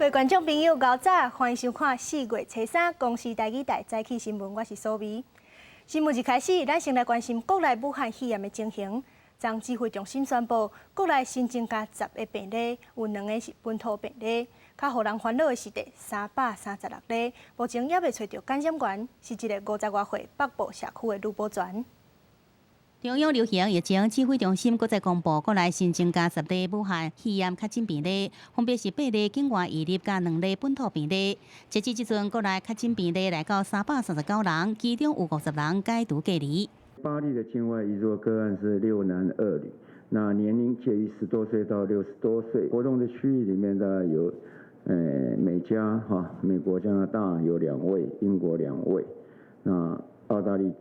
各位觀眾朋友，𠢕早，歡迎收看4月初3公視台語台早起新聞，我是蘇眉。新聞一開始，咱先來關心國內武漢肺炎的情形。昨指揮中心宣布，國內新增加10個病例，有兩个是本土病例。較予人煩惱的是第336例，目前猶未揣著感染源，是一个50外歲北部社區的女保全。中央流行疫情指揮中心閣再公布，國內新增加10例武漢肺炎確診病例，分別是八例境外移入佮兩例本土病例。截至這陣，國內確診病例來到339人，其中有50人解除隔離。八例的境外移入個案是六男二女，那年齡介於10多歲到60多歲。活動的區域裡面大概有，美加哈，美國、加拿大有兩位，英國兩位，那澳大利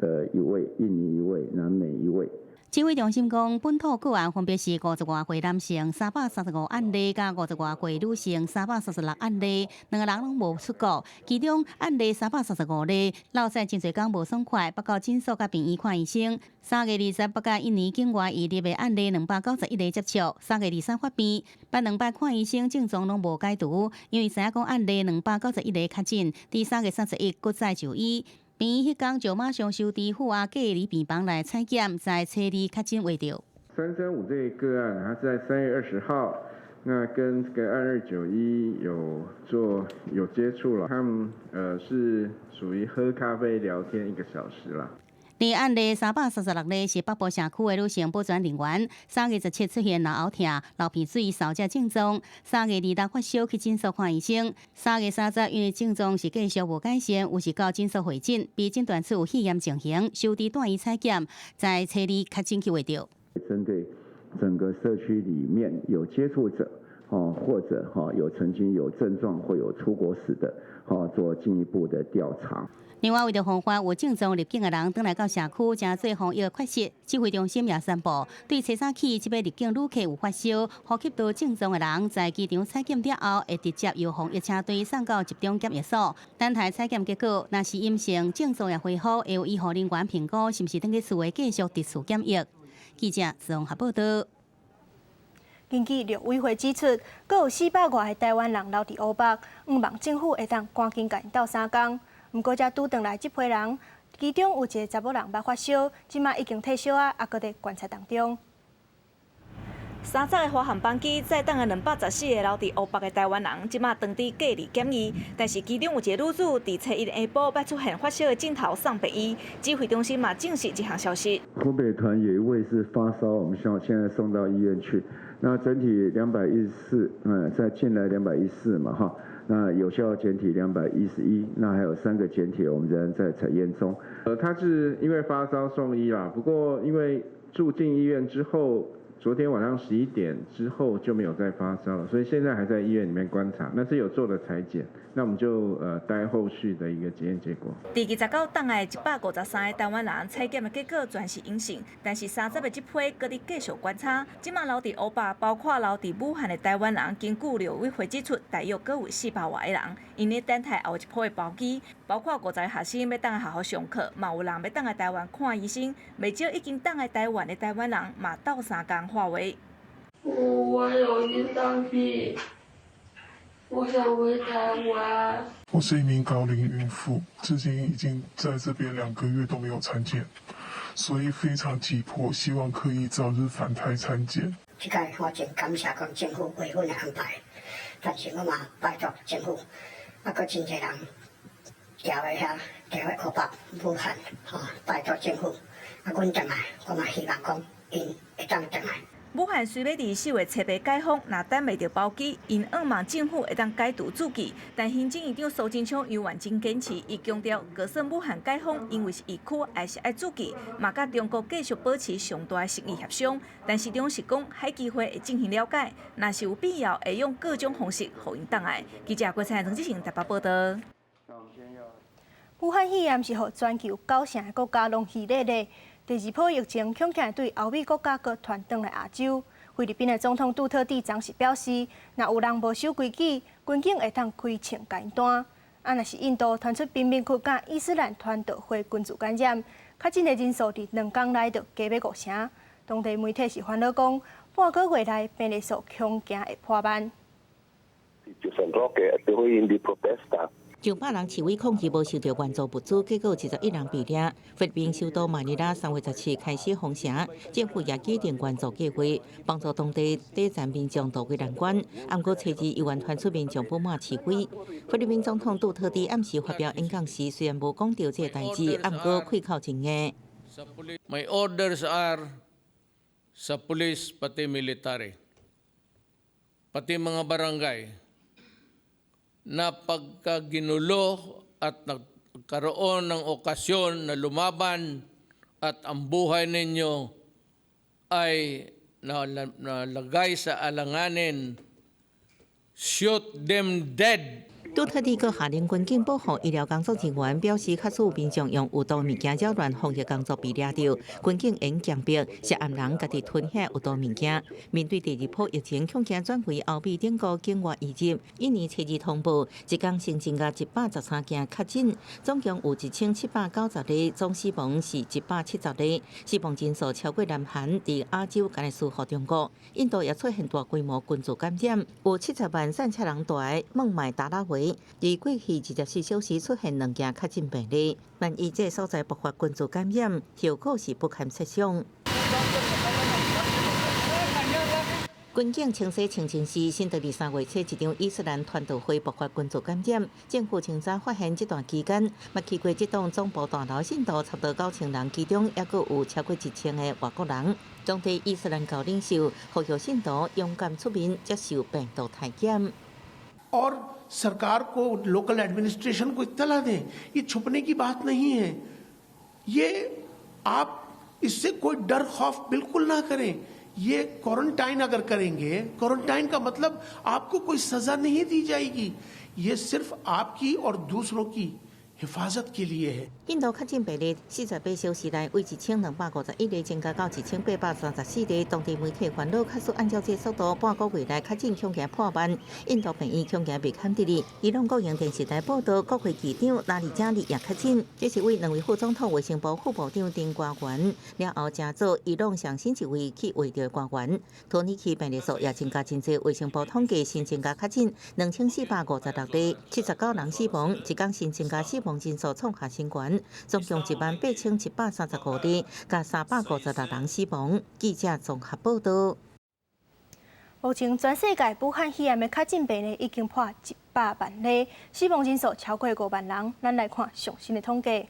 的一位，印尼一位，南美一位。指揮中心講，本土個案分別是50外歲男性335案例，佮50外歲女性336案例，兩个人攏無出國。其中案例三百三十五例，落屎真濟工無爽快，捌到診所佮病院看醫生。3月20捌佮印尼境外移入的案例291例接觸，3月23發病，捌兩擺看醫生症狀攏無解除，因為知影講案例兩百九十一例確診，佇3月31閣再就醫。病院彼工就馬上收治負壓隔離病房來採檢，在初二確診未著。 335這個個案，它是在3月20號，那跟這個2291有做有接觸了，他們是屬於喝咖啡聊天一個小時啦。佇案例336例是北部社區的女性保全人員，3月17出現咽喉痛、流鼻水、嗽這症狀，3月26發燒去診所看醫生，3月30因為症狀是繼續無改善，有時到診所會診，被診斷出有肺炎情形，收治住院採檢，在初二確診去未著。針對整個社區裡面有接觸者，或者有曾經有症狀或有出國史的，做進一步的調查。另外，為著防範有症狀入境的人轉來到社區，成做防疫的缺失，指揮中心也宣布，對初三起，這擺入境旅客有發燒、呼吸道症狀的人，在機場採檢了後，會直接由防疫車隊送到集中檢疫所，等待採檢結果。若是陰性，症狀也恢復，會由醫護人員評估是毋是轉去厝內繼續佇厝檢疫。記者綜合報道。根據陸委會指出，閣有400外个台灣人留佇烏北，向望政府會當趕緊共𪜶鬥相共。毋過，才拄轉來這批人，其中有一个查某人捌發燒，這馬已經退燒啊，猶閣佇觀察當中。30个華航班機載轉來214个留佇烏北的台灣人，這馬轉佇隔離檢疫。但是其中有一个女子佇初一下晡捌出現發燒的症頭送病院，指揮中心嘛證實這項消息。湖北團有一位是發燒，我們希望現在送到醫院去。那整體214，再進來214嘛，哈。那有效檢體211，那還有三個檢體，我們仍然在採驗中。他是因為發燒送醫啦，不過因為住進醫院之後，昨天晚上11點之後就沒有再發燒了，所以現在還在醫院裡面觀察。那是有做了採檢，那我們就待後續的一個檢驗結果。佇29轉來153个台灣人採檢的結果全是陰性，但是30个這批閣佇繼續觀察。這馬留佇烏北，包括留佇武漢的台灣人，根據陸委會指出，大約閣有400外个人，𪜶咧等待後一波的包機，包括50个學生欲轉來學校上課，嘛有人欲轉來台灣看醫生，袂少已經轉來台灣的台灣人嘛鬥相共喊話。我有心臟病，我想回台灣。我是一名高齡孕婦，至今已經在這邊2個月都沒有產檢，所以非常急迫，希望可以早日返台產檢。這個我真感謝講政府為阮的安排，但是我嘛拜託政府，啊，閣真濟人蹛佇遐，蹛佇湖北、武漢，吼，拜託政府，啊，阮轉來，我嘛希望講𪜶會當轉來。武漢雖欲佇4月7日解封，若等袂著包機，𪜶向望政府會當解除阻拒。但行政院長蘇貞昌猶原真堅持，伊強調，就算武漢解封，因為是疫區，還是愛阻拒，嘛佮中國繼續保持上大的誠意協商。但是中是講，海基會會進行了解，若是有必要，會用各種方式予𪜶轉來。記者郭彩陳志成台北報道。武漢肺炎是予全球九成的國家攏虛咧咧。第二波疫情恐驚對歐美國家閣傳轉來亞洲。菲律賓的總統杜特蒂昨時表示，若有人無守規矩，軍警會當開槍共𪜶彈。啊，若是印度傳出貧民窟佮伊斯蘭傳道會群聚感染，確診的人數佇2工內就加欲五成。當地媒體是煩惱講，半個月內病例數恐驚會破萬。Sitio San Roque at hindi protesta. 上百人示威抗議，無受著援助物資，結果21人被掠。菲律賓首都馬尼拉3月17開始封城，政府也擬定援助計劃，幫助當地底層民眾渡過難關。毋過，初二猶原傳出民眾不滿示威。菲律賓總統杜特蒂暗時發表演講時，雖然無講著這个代誌，毋過開口真硬。 My orders are sa police pati military, pati mga barangay, na pagka ginulo at nagkaroon ng okasyon na lumaban at ang buhay ninyo ay nalagay sa alanganin, shoot them dead. 杜特蒂閣下令軍警保護醫療工作人員，表示假使有民眾用有毒物件擾亂防疫工作被掠著，軍警會強迫涉案人家己吞遐有毒物件。面對第二波疫情，恐驚轉為歐美等國境外移入，印尼初二通報，一工新增加113件確診，總共有1790例，總死亡是170例，死亡人數超過南韓，佇亞洲干焦輸予中國。印度也出現大規模群組感染，有70萬散赤人住的孟買達拉維，佇過去24小時出現兩件確診病例，萬一這个所在爆發群組感染，後果是不堪設想。軍警清洗清真寺，新德里3月初一場伊斯蘭傳道會爆發群組感染，政府清早發現這段期間，捌去過這棟總部大樓信徒差不多9000人，其中猶閣有超過1000个外國人。當地伊斯蘭教領袖呼籲信徒勇敢出面接受病毒體檢。 और सरकार को local administration को इत्तला दें। ये छुपने की बात नहीं है। ये आप इससे कोई डर खौफ बिल्कुल ना करें। ये क्वारंटाइन अगर करेंगे, क्वारंटाइन का मतलब आपको कोई सजा नहीं दी जाएगी। ये सिर्फ आपकी और दूसरों की हिफाजत के लिए है。印度確診病例48小時內為1251例增加到1834例。當地媒體煩惱，假使按照這速度，半個月內確診恐驚破萬。印度病院恐驚袂堪得哩。伊朗國營電視台報導，國會議長拉里賈尼也確診，這是為兩位副總統、衛生部副部長等官員了後，成做伊朗上新一位去穢著的官員。土耳其病例數也增加真濟，衛生部統計新增加確診2456例，79人死亡，一工新增加死亡人數創下新高。總共18735例，共356人死亡。記者綜合報導。目前全世界武漢肺炎的確診病例已經破100萬例，死亡人數超過5萬人。咱來看上新的統計。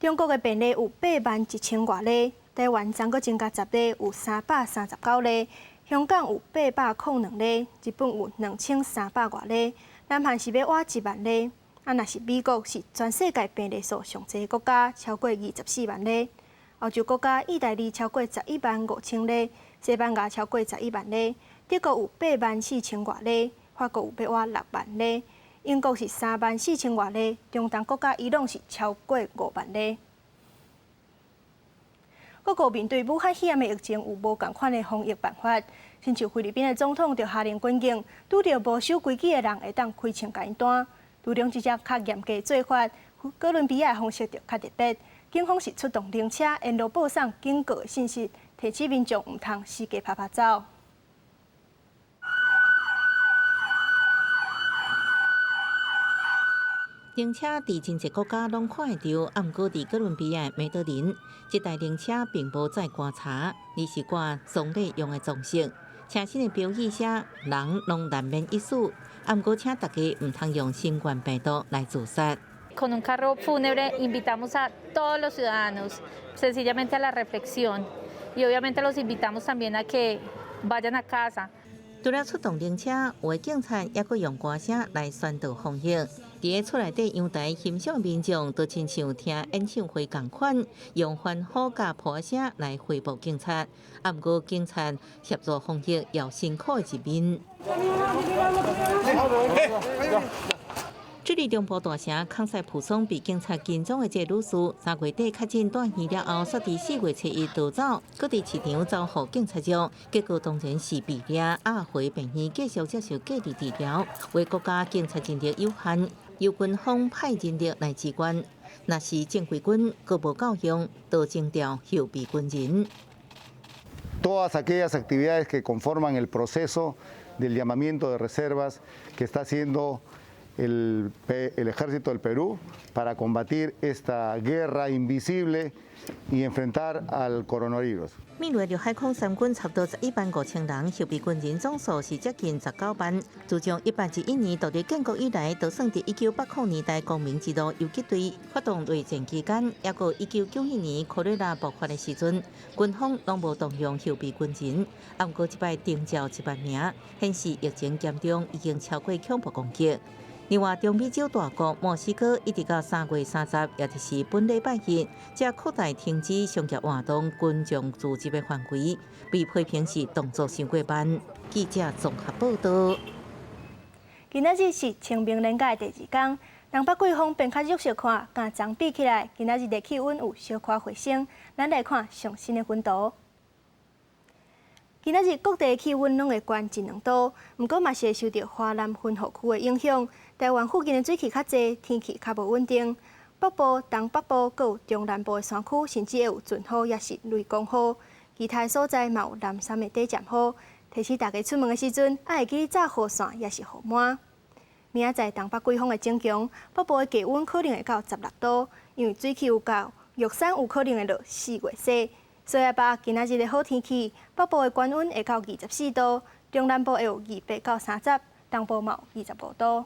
中國的病例有8萬1千外例，台灣昨閣增加10例，有339例；香港有802例，日本有2300外例，南韓是欲倚1萬例。啊，若是美國是全世界病例數上濟國家，超過24萬例。歐洲國家意大利超過11萬5千例，西班牙超過11萬例，德國有8萬4千外例，法國有欲倚6萬例，英國是3萬4千外例，中東國家伊朗是超過5萬例。各國面對武漢肺炎的疫情有無仝款的防疫辦法，親像菲律賓的總統就下令軍警，拄著無守規矩的人會當開槍共𪜶彈。除了這隻較嚴格做法，哥倫比亞的方式就較特別。警方是出動靈車，沿路播送警告的信息，提醒民眾毋通四界趴趴走。靈車佇真濟國家攏看會著，啊，毋過佇哥倫比亞梅德林，這台靈車並無載棺材，而是掛喪禮用的裝飾。車身的標語寫：人攏難免一死，啊，毋過請大家毋通用新冠病毒來自殺。 Con un carro fúnebre invitamos a todos los ciudadanos sencillamente a la reflexión y obviamente los invitamos también a que vayan a casa。除了出動靈車，有的警察猶閣用歌聲來宣導防疫。佇咧厝內底陽台欣賞民眾，都親像聽演唱會仝款，用歡呼佮噗仔聲來回報警察。啊，毋過警察協助防疫也有辛苦的一面。這裡中部大城康塞普松被警察跟蹤的這個女士，3月底確診住院了後，煞佇4月初一逃走，閣佇市場遭予警察捉，結果當然是被掠，押回病院繼續接受隔離治療。為國家警察人力有限，由軍方派人力來支援。若是正規軍閣無夠用，就徵調後備軍人。Todas aquellas actividades que conforman el proceso del llamamiento de reservas que está haciendo el Ejército del Perú para combatir esta guerra invisible y enfrentar al coronavirus. 美國陸海空三軍差不多11萬5千人，後備軍人總數是接近19萬。自從1821年獨立建國以來，就算佇1980年代光明之路游擊隊發動內戰期間，抑閣1991年科雷拉爆發的時陣，軍方攏無動用後備軍人。啊，毋過這擺徵召1萬名，顯示疫情嚴重，已經超過恐怖攻擊。另外，中美洲大國墨西哥一直到3月30，也就是本禮拜日，才擴大停止商業活動、群眾聚集的範圍，被批評是動作傷過慢。記者綜合報道。今仔日是清明連假的第二工，東北季風變較弱小看，佮昨比起來，今仔日的氣溫有小可回升。咱來看上新的溫度。今仔日各地氣溫攏會懸一兩度，毋過嘛是會受著華南雲雨區的影響。台灣附近的水汽較濟，天氣較無穩定。北部、東北部、閣有中南部的山區，甚至會有陣雨，抑是雷公雨。其他所在嘛有藍衫的短暫雨。提醒大家出門的時陣，愛會記紮雨傘，抑是雨帽。明仔載東北季風會增強，北部的低溫可能會到16度，因為水汽有夠，玉山有可能會落4月雪。所以把今仔日的好天氣，北部的高溫會到24度，中南部會有28到30，東部嘛有25度。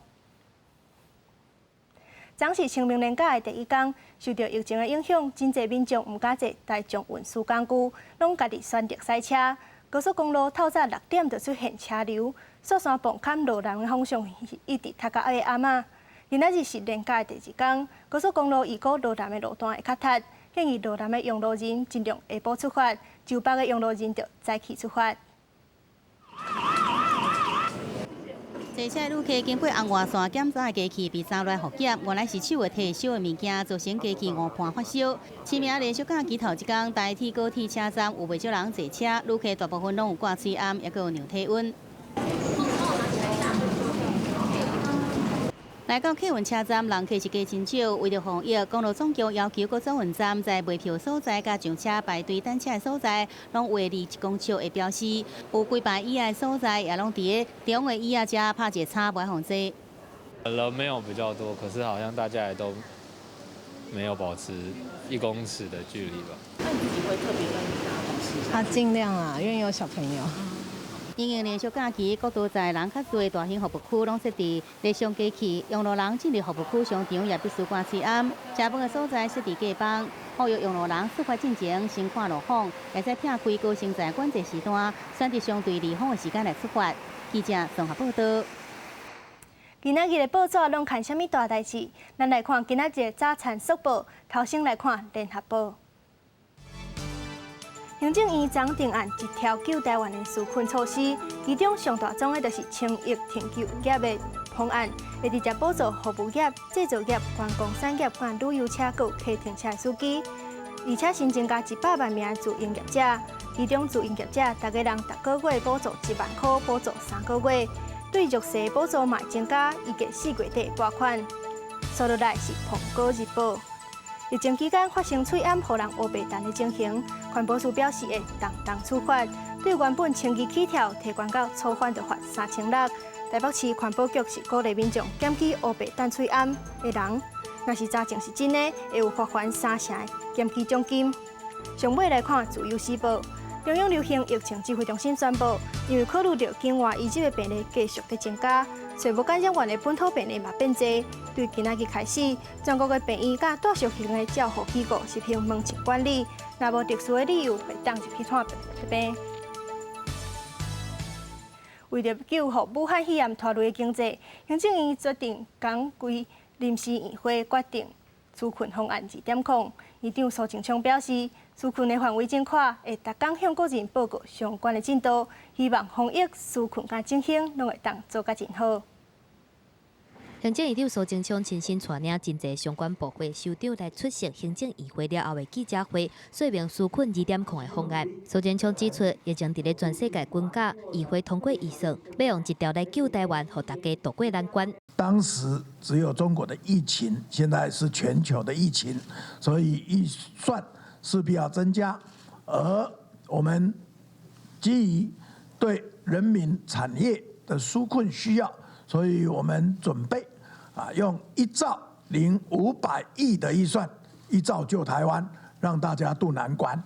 昨是清明連假的第一工，受著疫情的影響，真濟民眾毋敢坐大眾運輸工具，攏家己選擇駛車。高速公路透早6點就出現車流，雪山磅坎路南的方向一直塞到下暗仔。今仔日是連假的第二工，高速公路預估路南的路段會較塞，建議路南的用路人盡量下晡出發，就北的用路人就早起出發。坐車旅客經過紅外線檢查的機器被抓來復檢，原來是手會提燒的物件，造成機器誤判發燒。清明連續假期頭一工，台鐵高鐵車站有袂少人坐車，旅客大部分攏有掛喙罨，抑閣有量體溫。來到客運車站，人客是加真少。為著防疫，公路總局要求各轉運站在賣票所在、佮上車排隊等車的所在，攏畫離1公尺的標示。有幾排椅仔的所在，也攏佇咧中的椅仔遮拍一個叉，袂予坐。人沒有比較多，可是好像大家也都沒有保持1公尺的距離吧。那你自己會特別跟大家保持？他盡量啊，因為有小朋友。因應連續假期，國道在人較濟大型服務區攏設置熱傷機器，用路人進入服務區商場也必須掛喙罨。食飯的所在設置隔板，呼籲用路人出發進前先看路況，會使避開高升在管制時段，選擇相對離峰的時間來出發。記者綜合報道。今仔日的報紙攏看啥物大代誌？咱來看今仔日的早餐速報，頭先來看聯合報。行政院昨定案一條救台灣的紓困措施，其中上大宗的就是清疫停救業的方案，會直接補助服務業、製造業、觀光產業、佮旅遊車、閣有客停車司機，而且新增加100萬名自營業者，其中自營業者逐家人逐個月補助1萬箍，補助3個月，對弱勢補助嘛增加，預計4月底撥款。紲落來是《蘋果日報》。疫情期間發生喙罨予人烏白陳的情形，環保署表示會重重處罰，對原本1000二起跳，提懸到初犯就罰3600。台北市環保局是鼓勵民眾檢舉烏白陳喙罨的人，若是查證是真的，會有罰鍰3成的檢舉獎金。上尾來看《自由時報》，中央流行疫情指揮中心宣布，因為考慮著境外移入的病例繼續佇增加，揣無感染源的本土病例嘛變濟。對今仔日開始，全國的病院佮大小型的照護機構實行門禁管理，若無特殊的理由，袂當入去看病。為著救護武漢肺炎拖累的經濟，行政院決定仝規臨時院會決定紓困方案2.0。院長蘇貞昌表示，紓困的範圍真闊，會逐工向國人報告相關的進度，希望防疫、紓困佮振興攏會當做甲真好。行政院長蘇貞昌親身帶領真濟相關部會首長來出席行政院會了後的記者會，說明紓困2.0的方案。蘇貞昌指出，疫情佇咧全世界滾價，議會通過預算，欲用一條來救台灣，予大家渡過難關。當時只有中國的疫情，現在是全球的疫情，所以預算勢必要增加，而我們基於對人民產業的紓困需要，所以我們準備啊用1兆0500億的預算，1兆救台灣，讓大家渡難關。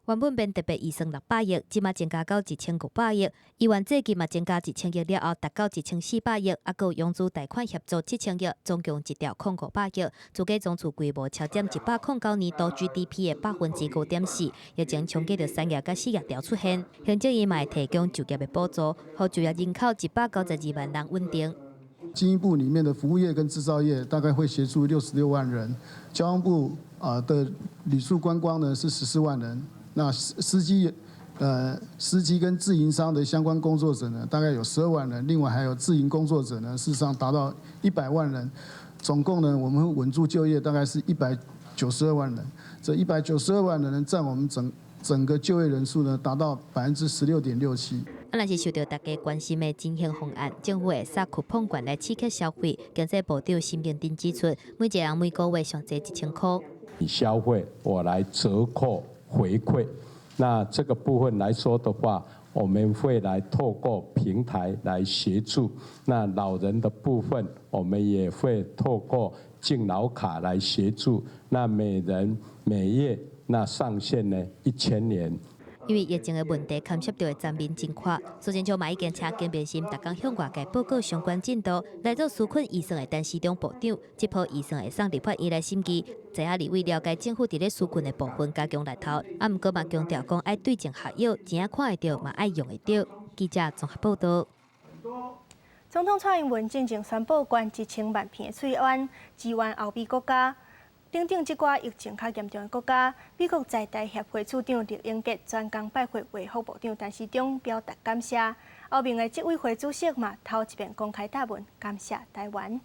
原本編特別預算600億，這馬增加到1500億。議員最近嘛增加1000億了後，達到1400億，啊，閣有融資貸款協助7000億，總共1兆0500億。預計總厝規模超佔109年度 GDP 的5.4%。疫情衝擊著產業佮失業潮出現，行政院嘛會提供就業的補助，予就業人口192萬人穩定。經濟部裡面的服務業跟製造業大概會協助66萬人，交通部啊的旅宿觀光呢是14萬人。那司機跟自營商的相關工作者呢，大概有12萬人，另外還有自營工作者呢，事實上達到100萬人，總共呢，我們會穩住就業大概是192萬人，這192萬人呢，佔我們整整個就業人數呢，達到16.67%。啊，若是受著大家關心的振興方案，政府會送쿠碰券來刺激消費。經濟部長沈榮津指出，每一個人每個月上濟1000箍。你消費，我來折扣回饋。那這個部分來說的話，我們會來透過平台來協助。那老人的部分，我們也會透過敬老卡來協助。那每人每月那上限呢1000元。因為疫情的問題，牽涉著的層面真闊，蘇貞昌嘛已經請金柏森逐工向外界報告相關進度，來做紓困預算的陳時中部長，這波預算會送立法院來審議。在野立委了解政府佇咧紓困的部分加強力頭，啊，毋過嘛強調講愛對症下藥，錢仔看會著嘛愛用會著。記者綜合報導。總統蔡英文進前宣布捐1000萬片的喙安，支援歐美國家。等等，這寡疫情較嚴重的國家，美國在台協會處長酈英傑專工拜會衛福部長陳時中，表達感謝。歐盟的執委會主席嘛，頭一遍公開答問，感謝台灣。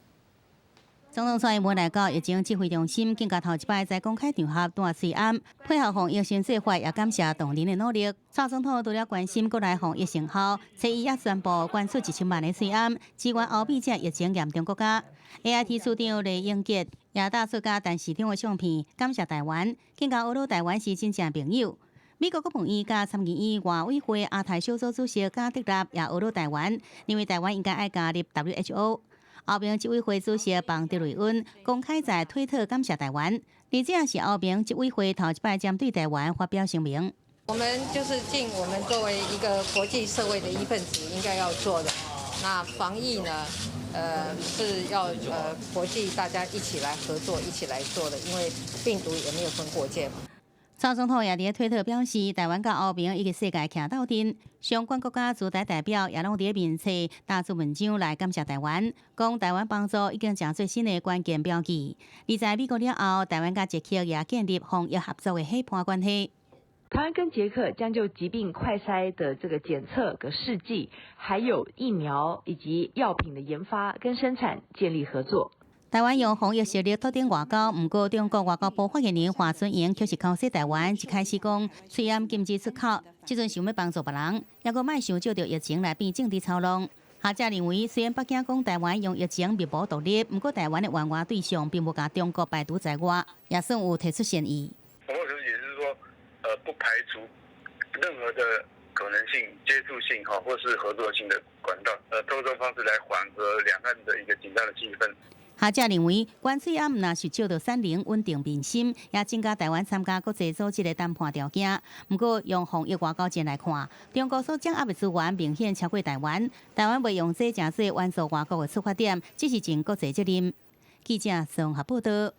總統蔡英文來到疫情指揮中心，更加頭一擺在公開場合彈喙罨，配合防疫新做法，也感謝同仁的努力。蔡總統除了關心國內防疫成效，初一也宣布捐出1000萬个喙罨，支援歐美這疫情嚴重國家。AIT 處長酈英傑也帶出佮陳市長的相片，感謝台灣，更加呵咾台灣是真正朋友。美國國務院佮參議院外委會亞太小組主席加德納也呵咾台灣，認為台灣應該愛加入 WHO。歐盟執委會主席馮德萊恩公開在推特感謝台灣，而這也是歐盟執委會頭一擺針對台灣發表聲明。我們就是盡我們作為一個國際社會的一份子應該要做的。那防疫呢，是要國際大家一起來合作，一起來做的，因為病毒也沒有分國界嘛。蔡總統也佇推特表示，台灣佮歐盟以及世界徛鬥陣，相關國家駐台代表也攏佇面冊打出文章來感謝台灣，講台灣幫助已經成做新的關鍵標記。而在美國了後，台灣佮捷克也建立防疫合作的伙伴關係。台灣跟捷克將就疾病快篩的這個檢測個試劑，還有疫苗以及藥品的研發跟生產建立合作。台灣用防疫實力拓展外交，毋過中國外交部發言人華春瑩卻是口說台灣一開始講喙罨禁止出口，這陣想欲幫助別人，猶閣莫想藉著疫情來變政治操弄。學者認為，雖然北京講台灣用疫情密謀獨立，毋過台灣的援外對象並無共中國排除在外，也算有提出善意。我的解釋是說，不排除任何的可能性、接觸性哈，或是合作性的管道，透過這種方式來緩和兩岸的一個緊張的氣氛。學者認為，捐喙罨若是借著產能穩定民心，也增加台灣參加國際組織的談判條件。毋過，用防疫外交戰來看，中國所掌握的資源明顯超過台灣。台灣袂用這成做援助外國的出發點，這是盡國際責任。記者綜合報導。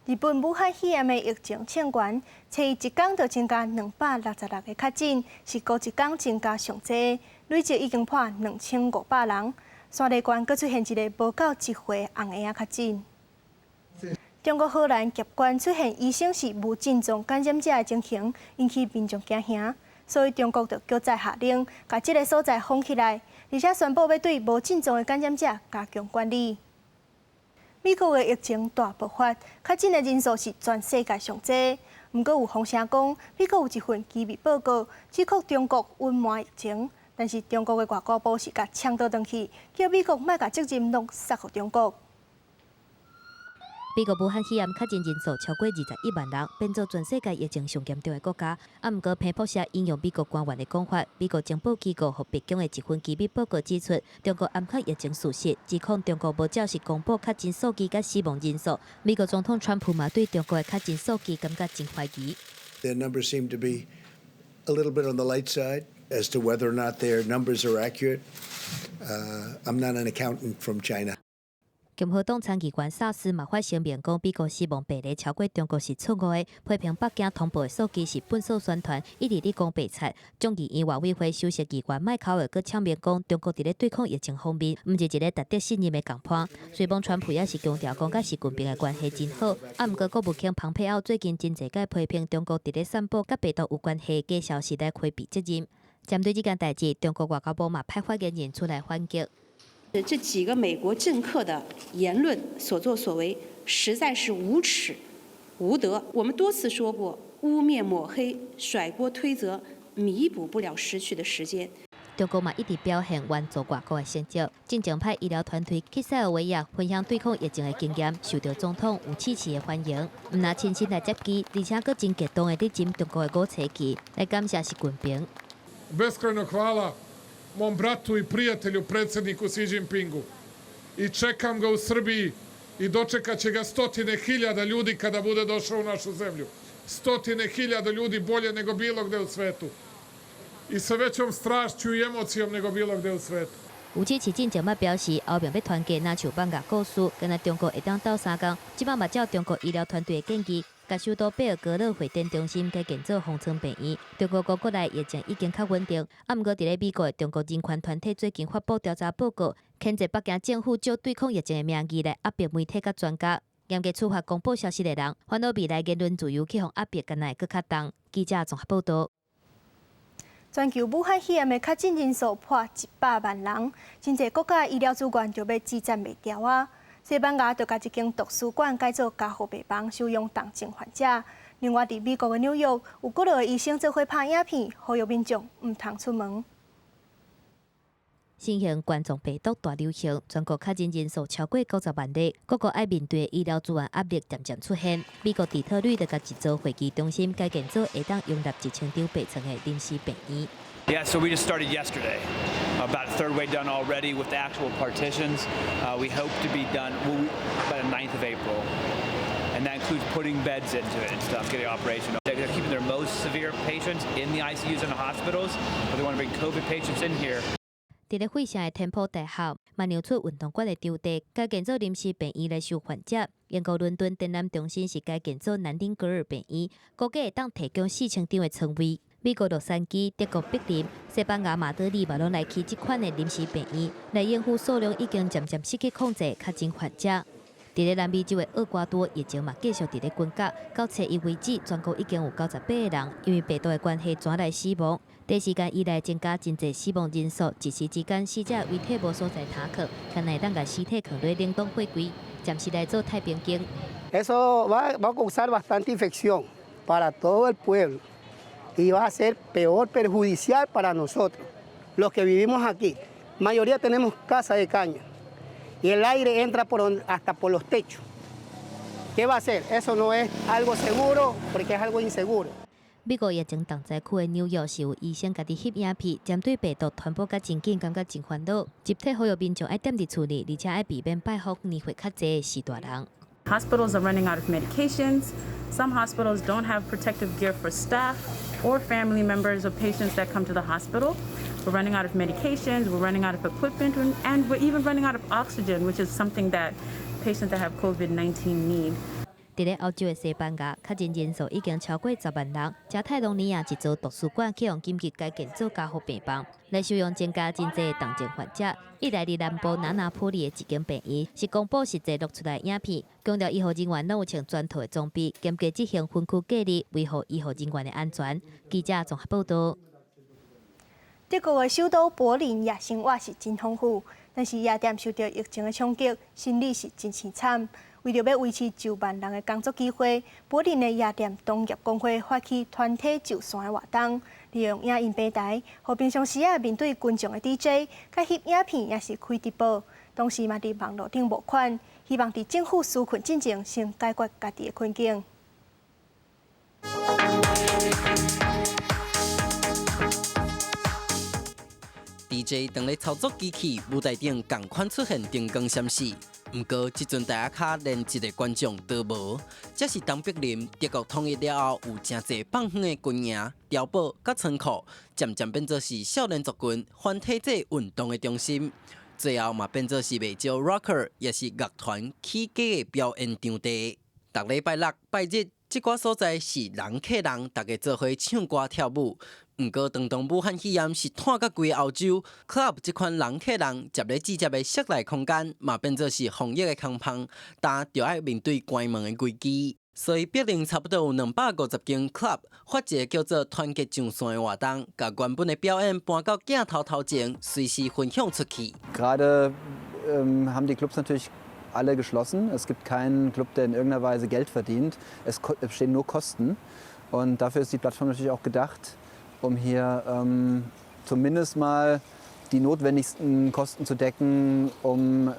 日本武漢肺炎的疫情衝懸，初一一工就增加266個確診，是過一工增加上濟，累計已經破2500人。山梨縣閣出現一个無夠1歲紅嬰仔確診。中國河南篋縣出現醫生是無症狀感染者的情形，引起民眾驚嚇，所以中國就閣再下令，共這个所在封起來，而且宣布欲對無症狀的感染者加強管理。美國的疫情大爆發，確診的人數是全世界上濟。毋過有風聲講，美國有一份機密報告，指控中國隱瞞疫情。但是中國的外交部是共嗆倒轉去，叫美國莫共責任攏捒予中國。美國武漢肺炎確診人數超過21萬人，變做全世界疫情上嚴重的國家。啊，毋過彭博社引用美國官員的講法，美國情報機構予白宮的一份機密報告指出，中國掩蓋疫情事實，指控中國無照實公布確診數據佮死亡人數。美國總統川普嘛對中國的確診數據感覺真懷疑。 Their numbers seem to be a little bit on the light side as to whether or not their numbers are accurate. I'm not an accountant from China. 共和黨參議員薩斯嘛發聲明講，美國死亡病例超過中國是錯誤的，批評北京通報的數據是笨手宣傳，一直咧講白賊。眾議院外委會首席議員麥考爾閣嗆明講，中國佇咧對抗疫情方面，毋是一个值得信任的共伴。雖罔川普也是強調講，佮習近平的關係真好，啊，毋過國務卿蓬佩奧最近真濟擺批評中國佇咧散布佮病毒有關係的假消息來迴避責任。針對這件代誌，中國外交部嘛派發言人出來反擊。這幾個美國政客的言論所作所為，實在是無恥無德。我們多次說過，污衊抹黑、甩鍋推責，彌補不了失去的時間。中國嘛一直表現援助外國的成績，進前派醫療團隊去塞爾維亞分享對抗疫情的經驗，受到總統吳啟奇的歡迎。毋但親身來接機，而且閣真激動的佇斟中國的五星旗，來感謝習近平。 Beskrajno hvala mom bratu i prijatelju, predsedniku Xi Jinpingu. I čekam ga u Srbiji i dočekaće ga stotine hiljada ljudi kada bude došao u našu zemlju. Stotine hiljada ljudi bolje nego bilo gde u svetu. I sa većom strašću i emocijom nego bilo gde u svetu. 吳啟奇進前嘛表示，歐盟欲團結，若像放假故事，敢若中國會當鬥相共。這擺嘛照中國醫療團隊的建議，共首都貝爾格勒會展中心改建做方艙病院。中國國內疫情已經較穩定，啊，毋過佇咧美國的中國人權團體最近發布調查報告，譴責北京政府借對抗疫情的名義來壓迫媒體佮專家，嚴格處罰公布消息的人，反倒未來言論自由去予壓迫，敢若會閣較重。記者綜合報道。全球武漢肺炎的確診人數破100萬人，真濟國家醫療資源就欲支撐袂牢啊！西班牙就共一間圖書館改做加護病房，收容重症患者。另外，佇美國的紐約，有幾落個醫生做伙拍影片，呼籲民眾毋通出門。新型冠狀病毒大流行，全國確診人數超過90萬例，各國愛面對的醫療資源壓力漸漸出現。美國底特律就共一座會議中心改建做會當容納1000張病床的臨時病院。 Yeah, so we just started yesterday. About a third way done already with the actual partitions. We hope to be done by the 9th of April. And that includes putting beds into it and stuff, getting operational. They're keeping their most severe patients in the ICUs in the hospitals, but they want to bring COVID patients in here. 佇咧費城的天普大學，嘛讓出運動館的場地，改建做臨時病院來收患者。英國倫敦展覽中心是改建做南丁格爾病院，估計會當提供4000張的床位。美國洛杉磯、德國柏林、西班牙馬德里嘛攏來起這款的臨時病院，來應付數量已經漸漸失去控制確診患者。佇咧南美洲的厄瓜多，疫情嘛繼續佇咧滾價，到初一為止，全國已經有98個人因為病毒的關係轉來死亡。短時間以來增加真濟死亡人數，一時之間死者遺體無所在通囥，敢若會當共屍體囥佇冷凍貨櫃，暫時來做太平間。 Eso va a causar bastante infección para todo el pueblo y va a ser peor, perjudicial para nosotros, los que vivimos aquí. Mayoría tenemos casa de caña y el aire entra hasta por los techos. ¿Qué va a hacer? Eso no es algo seguro porque es algo inseguro. 美國疫情重災區的紐約是有醫生家己翕影片，針對病毒傳播甲真緊，感覺真煩惱。集體呼籲民眾愛踮佇厝內，而且愛避免拜訪年歲較濟的序大人。 Hospitals are running out of medications. Some hospitals don't have protective gear for staff or family members of patients that come to the hospital. We're running out of medications, we're running out of equipment, and we're even running out of oxygen, which is something that patients that have COVID-19 need. 佇咧歐洲的西班牙，確診人數已經超過10萬人。加泰隆尼亞一座圖書館去予緊急改建做加護病房，來收容增加真濟重症患者。意大利南部那拿坡里的一間病院是公布實際錄出來影片，強調醫護人員攏有穿全套的裝備，嚴格執行分區隔離，維護醫護人員的安全。記者綜合報道。德國的首都柏林夜生活是真豐富，但是夜店受著疫情的衝擊，生理是真凄慘。為著欲維持9萬人的工作機會，柏林的夜店同業公會發起團體就餐的活動，而利用影音平台，予平常時仔面對群眾的 DJ，共翕影片抑是開直播，同時嘛佇網路頂募款，希望佇政府紓困進前先解決家己的困境。 DJ 當咧操作機器，舞台頂仝款出現燈光閃爍。毋過，這陣台仔跤連一个觀眾都無。這是東柏林德國統一了後，有誠濟放遠的軍營、碉堡佮倉庫，漸漸變做是少年族群反體制運動的中心。最後嘛變做是袂少 rocker，抑是樂團起家的表演場地。逐禮拜六、拜日，這寡所在是人客人，大家做伙唱歌跳舞。毋過，當當武漢肺炎是湠甲規個歐洲，club 這款人客人接咧接的室內空間，嘛變做是防疫的空縫，焦著愛面對關門的危機。所以，柏林差不多有250間 club 發一個叫做團結上線的活動，共原本的表演搬到鏡頭頭前，隨時分享出去。 Gerade haben die Clubs natürlich alle geschlossen. Es gibt keinen Club, der in irgendeiner Weise Geld verdient. Es entstehen nur Kosten. Und dafür ist die Plattform natürlich auch gedacht, um hier zumindest mal die notwendigsten Kosten zu decken, um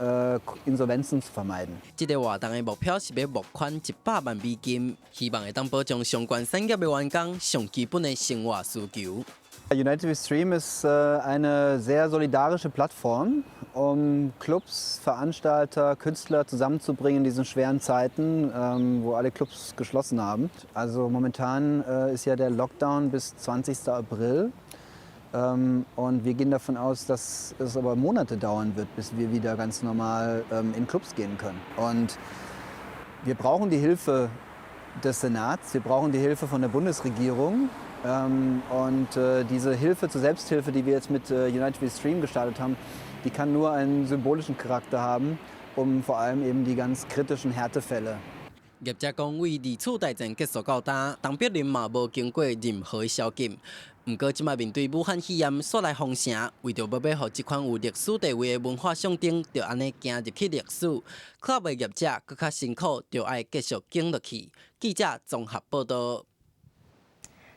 Insolvenzen zu vermeiden. 這个活動的目標是欲募款100萬美金，希望會當保障相關產業的員工上基本的生活需求。 United We Stream ist eine sehr solidarische Plattform, um Clubs, Veranstalter, Künstler zusammenzubringen in diesen schweren Zeiten, wo alle Clubs geschlossen haben. Also momentan ist ja der Lockdown bis 20. April. Und wir gehen davon aus, dass es aber Monate dauern wird, bis wir wieder ganz normal in Clubs gehen können. Und wir brauchen die Hilfe des Senats, wir brauchen die Hilfe von der Bundesregierung. Und diese Hilfe zur Selbsthilfe, die wir jetzt mit United We Stream gestartet haben, die kann nur einen symbolischen Charakter haben, um vor allem eben die ganz kritischen Härtefälle. 業者講，為二次大戰結束到今，東柏林嘛無經過任何的宵禁。毋過，這擺面對武漢肺炎煞來封城，為著欲欲予這款有歷史地位的文化象徵，就按呢行入去歷史，club 的業者閣較辛苦，著愛繼續撐落去。記者綜合報道。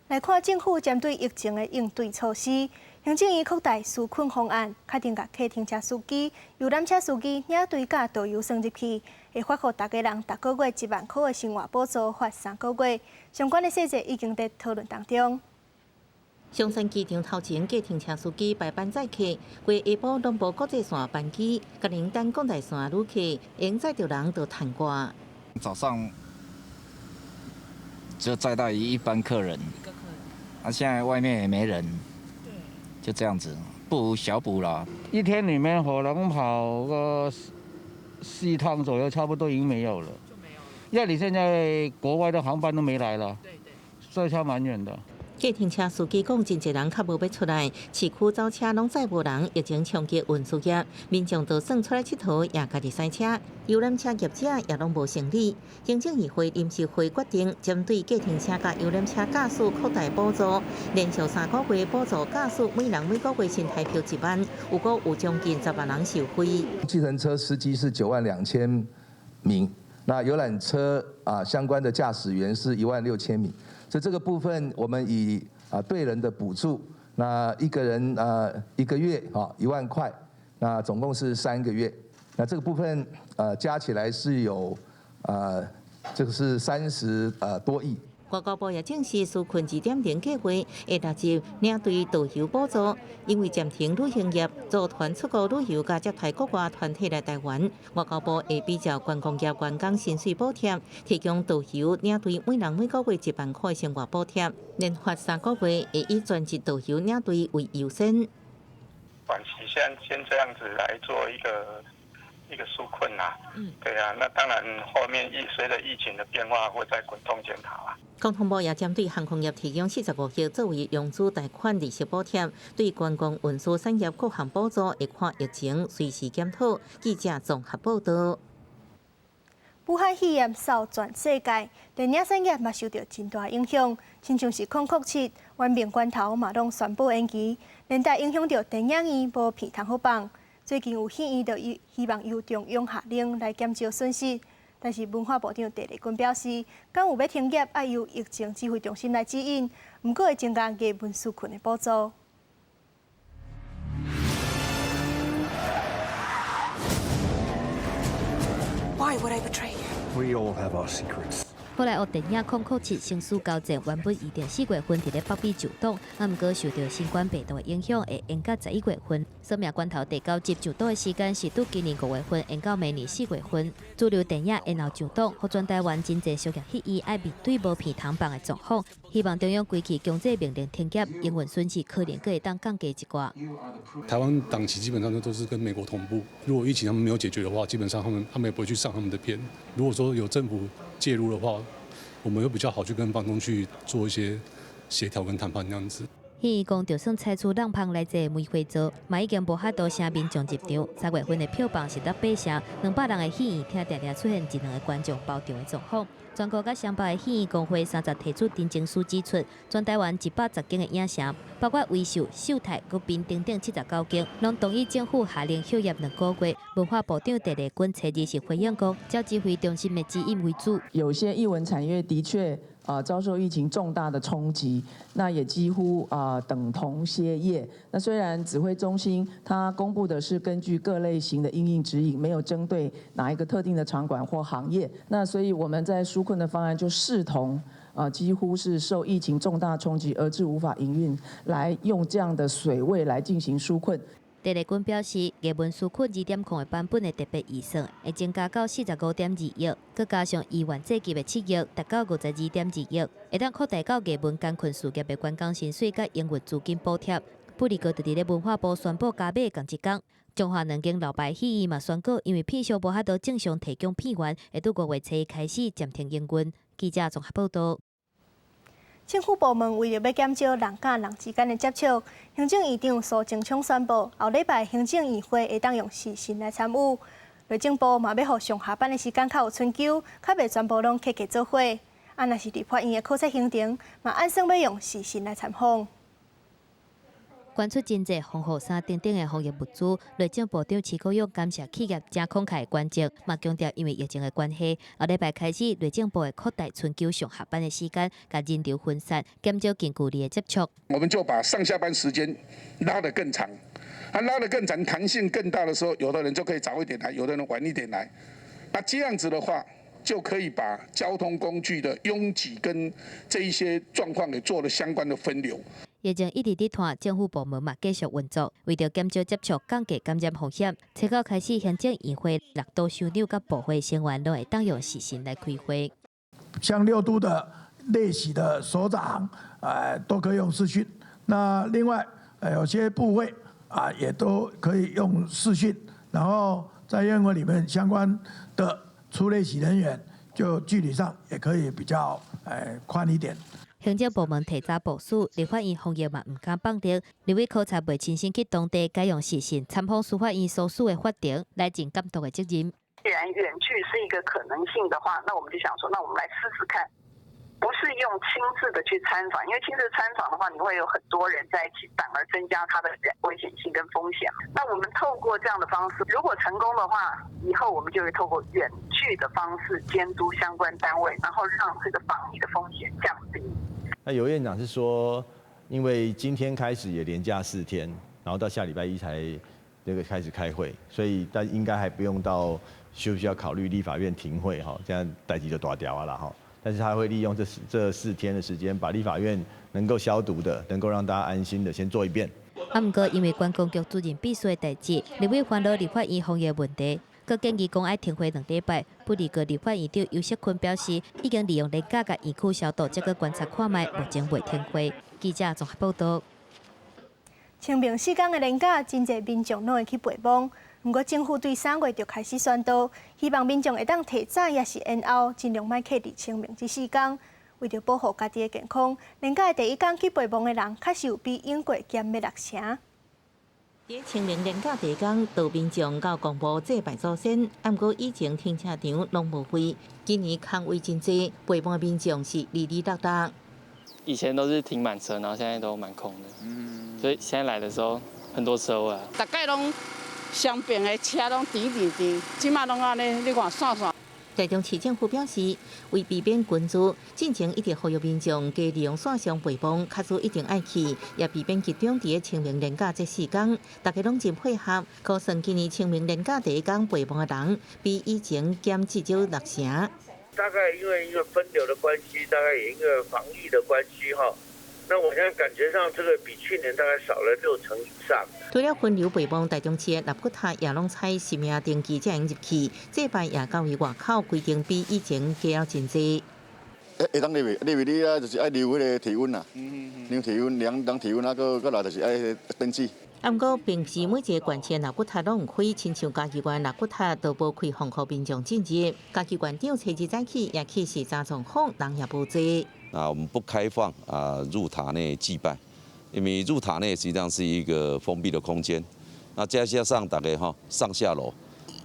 來看政府針對疫情的應對措施，行政院擴大紓困方案，確定共計程車司機、遊覽車司機、領隊佮導遊算入去，會發予逐家人逐个月1萬箍的生活補助，發3個月。相關的細節已經佇討論當中。松山機場頭前計程車司機排班載客，規下晡攏無國際線班機，共等等國內線旅客，會載著人就趁掛。早上就載到一班客人，啊，現在外面也沒人，就這樣子，不無小補啦。一天裡面可能跑個四趟左右，差不多已經沒有了。就沒有了。因為你現在國外的航班都沒來了，對對，所以差蠻遠的。計程車司機講，真濟人較無欲出來，市區走車攏載無人，疫情衝擊運輸業，民眾就算出來𨑨迌，也家己駛車。遊覽車業者也攏無生理。行政議會臨時會決定，針對計程車佮遊覽車駕駛擴大補助，連續3個月補助駕駛每人每個月新台票1萬，有閣有將近10萬人受惠。計程車司機是9萬2千名，那遊覽車啊相關的駕駛員是1萬6千名。所以這個部分，我們以啊對人的補助，那一個人啊一個月啊1萬塊，那總共是3個月，那這個部分加起來是有這個是30多億。外交部也證實，紓困2.0計劃會納入領隊導遊補助，因為暫停旅行業、組團出國旅遊佮接待國外團體來台灣，外交部會比照觀光業員工薪水補貼，提供導遊領隊每人每個月1萬塊生活補貼，連發3個月會以專職導遊領隊為優先。短期先這樣子來做一個紓困啦，對啊，那當然後面隨著疫情的變化會再滾動檢討啊。交通部也針對航空業提供45億作為融資貸款利息補貼，對觀光運輸產業各項補助會看疫情隨時檢討。記者綜合報道。武漢肺炎掃全世界，電影產業嘛受著真大影響，親像是007、玩命關頭嘛攏宣布延期，連帶影響著電影院無片通予放。最近有戲院就希望由中央下令來減少損失，但是文化部長鄭麗君表示，敢有欲停業，愛由疫情指揮中心來指引，毋過會增加藝文紓困的補助。 Why would I betray you? We all have our secrets. 好萊塢電影《007生死交戰》原本預定4月份佇咧北美上檔，啊，毋過受著新冠病毒的影響，會延到11月份。《索命關頭》第九集上檔的時間是佇今年5月份，延到明年4月份。主流電影延後上檔，予全台灣真濟商業戲院愛面對無片通放的狀況。希望中央規氣強制命令停業，營運損失可能閣會當降低一寡。台灣檔期基本上都是跟美國同步，如果疫情他們沒有解決的話，基本上他們也不會去上他們的片。如果說有政府介入的話，我們會比較好去跟房東去做一些協調跟談判這樣子。戲院講，就算採取籠芳來做梅花座，嘛已經無法度吸民眾入場。3月份的票房是達八成，200人的戲院聽定定出現一兩个觀眾包場的狀況。全國佮雙北的戲院公會三十提出陳情書指出，全台灣110間的影城，包括威秀、秀泰、閣屏東等79間，攏同意政府下令歇業2個月。文化部長鄭麗君初二是回應講，照指揮中心的指引為主。有些藝文產業的確遭受疫情重大的衝擊，那也幾乎等同歇業。那雖然指揮中心它公布的是根據各類型的因應指引，沒有針對哪一個特定的場館或行業。那所以我們在紓困的方案就視同幾乎是受疫情重大衝擊而致無法營運，來用這樣的水位來進行紓困。鄭麗君表示，藝文紓困2.0的版本的特別預算會增加到45.2億，閣加上議員這級的7億，達到52.2億，會當擴大到藝文艱困事業的員工薪水佮營運資金補貼。不過，就佇咧文化部宣布加碼仝一工，彰化兩間老牌戲院嘛宣告，因為片商無法度正常提供片源，會佇5月初開始暫停營運。記者綜合報導。政府部門為著欲減少人佮人之間的接觸，行政院長蘇貞昌宣布，後禮拜行政院會會當用視訊來參與。內政部嘛欲予上下班的時間較有春秋，較袂全部攏客客做伙。啊，若是立法院的考察行程，嘛按算欲用視訊來參訪。捐出真濟防護衫等等的防疫物資，內政部長徐國勇感謝企業誠慷慨捐贈，嘛強調因為疫情的關係，後禮拜開始內政部會擴大春秋上下班的時間，共人流分散，減少近距離的接觸。我們就把上下班時間拉得更長，啊，拉得更長，彈性更大的時候，有的人就可以早一點來，有的人晚一點來，那這樣子的話，就可以把交通工具的擁擠跟這一些狀況給做了相關的分流。疫情一直佇拖，政府部門嘛繼續運作，為著減少接觸、降低感染風險，初九開始行政院會六都首長佮部會成員攏會當用視訊來開會。像六都的列席的首長，都可以用視訊。那另外，有些部會啊，也都可以用視訊。然後在院會裡面相關的出列席人員，就距離上也可以比較寬一點。行政部門提早部署，立法院防疫嘛毋敢放著。立委考察袂親身去當地，改用視訊參訪司法院所屬的法庭，來盡監督的責任。既然遠距是一個可能性的話，那我們就想說，那我們來試試看，不是用親自的去參訪，因為親自參訪的話，你會有很多人在一起，反而增加它的危險性跟風險。那我們透過這樣的方式，如果成功的話，以後我們就會透過遠距的方式監督相關單位，然後讓這個防疫的風險降低。那游院長是說，因為今天開始也連假4天，然後到下禮拜一才這個開始開會，所以但應該還不用到需不需要考慮立法院停會哈，這樣代誌就大條啊啦哈。但是他會利用這4天的時間，把立法院能夠消毒的，能夠讓大家安心的先做一遍。啊，毋過因為觀光局主任必須的代誌，立委煩惱立法院防疫問題，閣建議講愛停會2禮拜。不過立法院長游錫堃表示，已經利用連假共院區消毒，這個觀察看覓，目前未停會。記者綜合報導。清明四工的連假，真濟民眾攏會去陪墓。毋過政府對3月就開始宣導，希望民眾會當提早抑是延後，盡量莫客佇清明這四工。為著保護家己的健康，連假的第一工去陪墓的人，確實有比往過減欲6成。佇清明連假第一工，到民眾到公墓祭拜祖先，毋過以前停車場攏無位，今年空位真濟，陪墓的民眾是離離落落。以前都是停滿車，然後現在都蠻空的，所以現在來的時候很多車位啊。逐概攏雙爿的車攏挃挃挃，這馬攏按呢，你看散散。特台中市政府表示，為避免群聚，進前一直呼籲民眾加利用線上陪伴，假使一定愛去，也避免集中佇清明連假這四工，大家攏真配合。估算今年清明連假第一工陪伴的人，比以前減至少六成。大概因為一個分流的關係，大概也因為防疫的關係，哈。那我現在感覺上，這個比去年大概少了六成以上。除了分流陪伴，台中市的納骨塔也攏採實名登記才會入去，這擺也到位外口規定比以前加了真濟。會當入去，入去你啊就是愛量彼个體溫啦，量體溫，量量體溫啊，閣閣來就是愛登記。啊，毋過並毋是每一个縣市納骨塔攏有開，親像嘉義縣納骨塔都無開放予民眾進入。嘉義縣長初二早起也去視察狀況，人也無濟。啊，我們不開放啊入塔內祭拜，因為入塔內實際上是一個封閉的空間。那再加上大家哈上下樓，